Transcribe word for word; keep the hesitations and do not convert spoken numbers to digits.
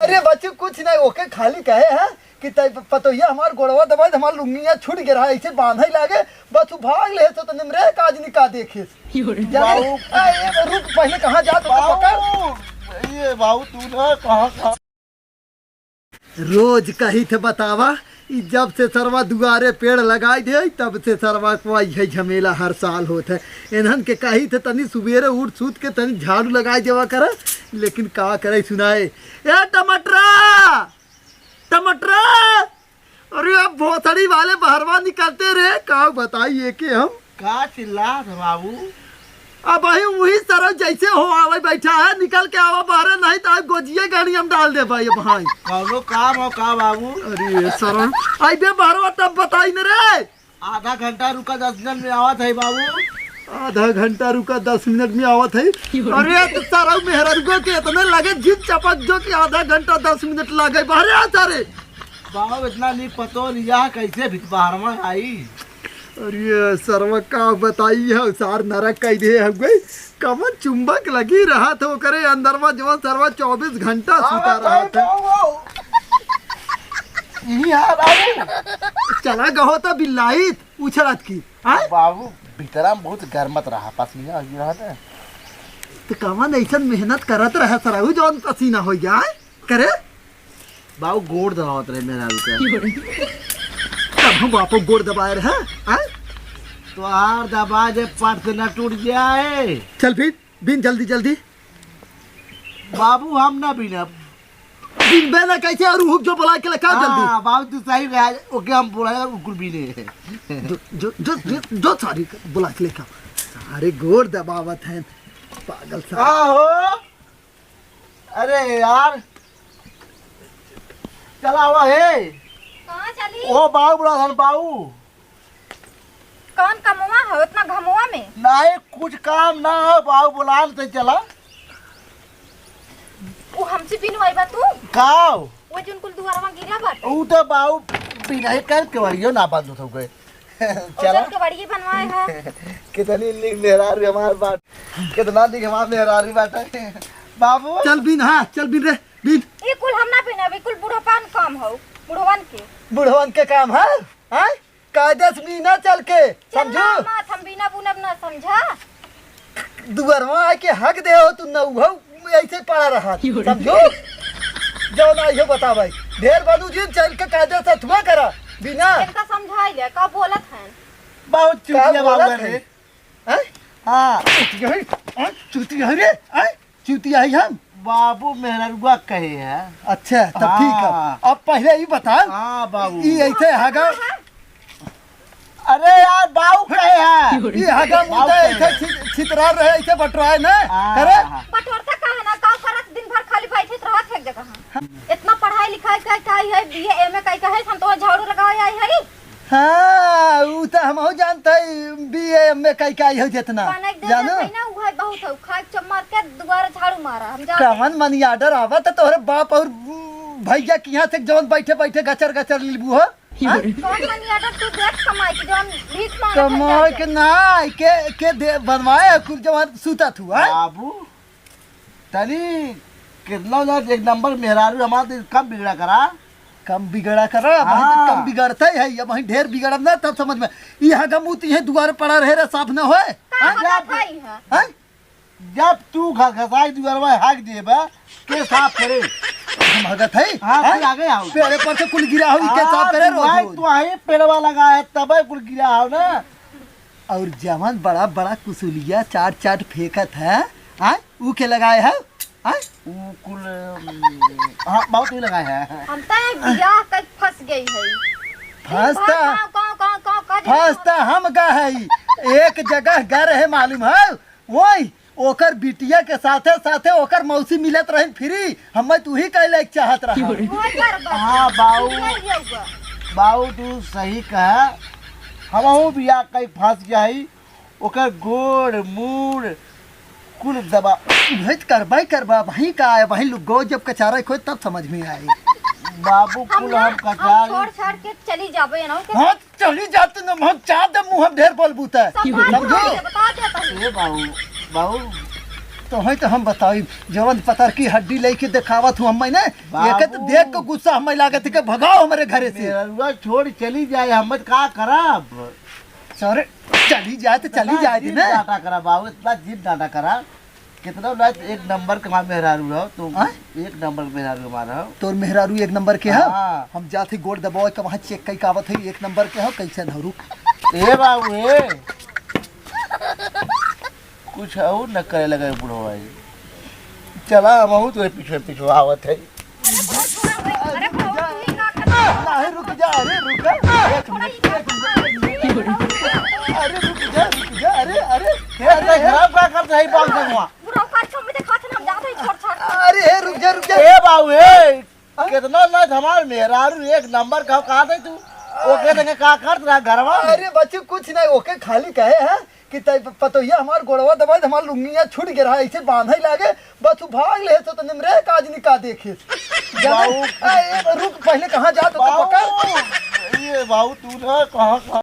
अरे बच्चू, कुछ नहीं, ओके खाली कहे हैं कि तई पतोहिया हमार गोड़वा दबाई, हमार लुंगिया छूट गया रहा, ऐसे बांधे लागे, बस उ भाग ले तो तनिम रे काजनी का देखे। बाबू। ए, रुक, पहले कहाँ जात हो, पकड़। बाबू, ये बाबू, तू ना कहाँ, कहाँ? रोज कही थे बतावा, ई जब से सरवा दुआरे पेड़ लगाई दे, तब से सरवा को यही झमेला हर साल होत है। इन्हन के कही थे तनी सुबेरे उठ सूत के तनी झाड़ू लगाई देवा करे, लेकिन का करे सुनाए। ए टमाटरा, टमाटरा, अरे अब भोसड़ी वाले बहरवा निकलते रे, का बताई ये के हम। का चिल्लात है बाबू? अब भाई वही सरव जैसे हो आवे बैठा है, निकल के आवा बाहरे, नहीं तो गोजिए गाड़ी हम डाल दे भाई। अब भाई कौनो काम हो का बाबू? अरे सरव, आई बे बहरवा तब बताई न रे। आधा घंटा रुका, दस मिनट में आवत है बाबू। आधा घंटा रुका, दस मिनट में आवत है। अरे तो सरव मेहररुआ के इतने लगे जिद चपक जो कि आधा घंटा दस मिनट लागे। बाहरे आ सारे। बाबू इतना नीक पतो लिया कैसे भित बहरवा आई? अरे सरवा का बताई है, सार नरक कई दे हउए। कवन चुंबक लगी रहत हो करे अंदरवा, जवन सरवा चउबीस घंटा सुता रहत है। यही हाल आऊ। चला गहो त बिल्लाइत उछड़त की, आय? बाबू, भीतरा में बहुत गरमत रहा, पसीना हो रहा था। तो कवन ऐसन मेहनत करत रहा सरऊ जवन पसीना हो जाए करे? बाबू गोड़ दबावत रहे मेहरारू के। तब हम बापो गोड़ दबाए रहे, हैं? तोहार दबा दे, पट से न टूट जाए। चल फिर, बीन जल्दी, जल्दी। बाबू हम ना बीनब। बीनबे ना कैसे और हुक जो बुला के लेकर जल्दी। हाँ, बाबू तू सही कहा, ओके हम बुलाए, बिल्कुल बीने। जो, जो, जो, जो, जो सारी बुला के लेकर। सारे गोड़ दबावत हैं, पागल सा। का हो? अरे यार, चला आवा हे। कहाँ चली? ओ बाऊ बुला धन बाऊ। कौन कमवा है उतना घमवा में? नहीं, कुछ काम ना हो बाऊ, बुलान से चला। वो हमसे बिनवाई बा तू? काव? वो जोन कुल दुआरवा गिरा बाटे। ऊ तो बाऊ बिना ही कर केवड़ियो ना बंद होत हो गए। चला। उधर के बड़िए बनवाए है। कितनी निक मेहरारू हमार बाट, कितना निक हमार मेहरारू बाटे। बाबू। चल बिन, हाँ, चल बिन रे, बिन। ये कुल हम ना बिना, बिल्कुल बुढ़पान काम हो, बुढ़वन के। बुढ़वन के काम है, हैं? कायदे से बिना चल के, चल समझू? ना मत, हम बिना बुनब ना, समझा? दुअरवा आके हक दे हो तू, नौहौ ऐसे पड़ा रहा, समझू? जौन आई हो बतावे, ढेर बनू जी, चल के कायदे से अथुआ करा, बिना। इनका समझाई ले, का बोलत हैं? बहुत का चुतिया बाबू बोलत रे। हैं? हैं? हाँ। चुतिया है, हैं? चुतिया है रे, हैं? चुतिया है हम। बाबू मेहररुआ कहे है। अच्छा, तब ठीक है। हाँ। अब पहले ई बता, हाँ, बाबू। ई ऐसे हगा। अरे यार, बाबू कहे है। ई हगा बाबू मुद्दा कहे ऐसे है। छित-, छितरा रहे, ऐसे बटराए ना, हाँ, करे? हाँ। बटोरता का है ना, काम करत दिन भर खाली बैठे रहत है एक जगह। इतना पढ़ाई लिखाई का, का है, बीए एमए का, का है, हम तो झाड़ू लगावे आई है। हाँ, ऊ त हमहू जानत हई, बीए एमए कई कई हो जितना। बने के दे जानू? देत हई ना, उहे बहुत हौ। खाए चम्मर के दुआरे झाड़ू मारा, हम जानत हई। कवन मनी ऑर्डर आवा त तोहरे बाप और भैया के यहाँ से जौन बैठे बैठे गचर गचर लीबू हो? हाँ? कौन मनी ऑर्डर तू देख कमाई के, जौन भीख मांगत हई कमाई जाके? के ना, के, के दे, बनवाए है कुल जौन सूता थू, हाँ? बाबू, तनी कितना ना एक नंबर मेहरारू हमार, तो कम बिगड़ा करा। कम बिगड़ा करा, भाई तो हाँ। कम बिगड़ता ही है, अब भाई ढेर बिगड़ब ना तब समझ में। ई हगम ऊ तो ये दुआरे पड़ा रहे रे, साफ ना होए। का हाँ? हगत है ई है? हैं? जब तू घ-, घसाई दुआरवा हाक देबा, के साफ करे? हम हगत है? हाँ, हैं? तू आगे आओ। पेड़े पर से कुल गिरा हो, ई के हाँ, साफ करे तू रोज आई, रोज? तू आई पेड़वा लगा है, तबे कुल गिरा हो ना। और जवन बड़ा बड़ा कुसुलिया चाट चाट फेंकत है, आय, ऊ के लगाए है? आय? ऊ कुल, उम, हाँ, बहुत ही लगाए है। हम तो एक बियाह कर फंस गई है। फंस दिन भर ता, काव, काव, काव, काव, काव, फंस ता हम गा है। एक जगह गा रहे मालूम है, वही ओकर बिटिया के साथे साथे ओकर मौसी मिलत रहिन फ्री। हमें तू ही कह ले चाहत रहा। वही कर बस। हाँ, बाऊ। यही होगा। बाऊ, तू सही कहा। हमहू बियाह कई फंस गया है। ओकर गोड़, मूड़, कुल दबा। उहे त करबा ही करबा, वहीं का आए, वहीं लुगो जब कचारा खोए तब समझ में आए। बाबू, हम कुल ना, हम हम कचारी। छोड़ छाड़ के चली जाबे, ना के हाँ, चली जाते ना, हम चार दे मुँह हम ढेर बोल बूता है। सब बात समझो? बता दे, बता दे पहले। ए बाबू, बाबू, तो है तो हम बताई, जवन पतर की हड्डी लेके देखावत हूँ हमें ने, बाबू। एके तो देख के गुस्सा हमें लागत है कि भगाओ हमारे घरे से। मेहरुआ छोड़ चली जाए, हम का करब? सर, चली जाए तो चली इतना जाए जिद ना। डाटा करा बाबू, इतना जिद डाटा करा। कितना ना एक नंबर का मेहरारू रहो तुम। हाँ? एक नंबर मेहरारू हमारा हो। तोर मेहरारू एक नंबर के हो? हाँ। हम जात ही गोड़ दबावे के वहाँ चेक कई के आवत है, एक नंबर के हो, कैसे न हो, रुक। ए बाबू, ए। कुछ और न करे लगे बुढ़वा। चला, हम तोरे पीछे पीछे आवत है। अरे, रुक जा। नहीं, रुक जा, अरे, रुक जा। एक मिनट, एक मिनट। अरे, रुक जा, रुक जा, अरे, अरे, ए, अरे, खराब का करत है, बाबू, देखवा। बुढ़ऊ का छो में देखा थे, हम जाते ही छोड़, छोड़। अरे, हे, रुक जा, रुक जा। ए, बाबू, ए, हाँ? कितना ना हमार मेहरारू एक नंबर का, कहा थे तू? ओके, देखे का करत रहा घरवा में? अरे, बच्चू, कुछ नहीं, ओके, खाली कहे हैं कि तई प-, पतोहिया हमार गोड़वा दबाई, हमार लुंगिया छूट गया रहा, ऐसे बांधे लागे, बस तू भाग ले, तो, तो निमरे काज नहीं का देखे। जाने? बाबू। ए, ए, रुक, पहले कहाँ जा, तो, तो बाबू, पकड़। ये बाबू, तू ना कहाँ, कहाँ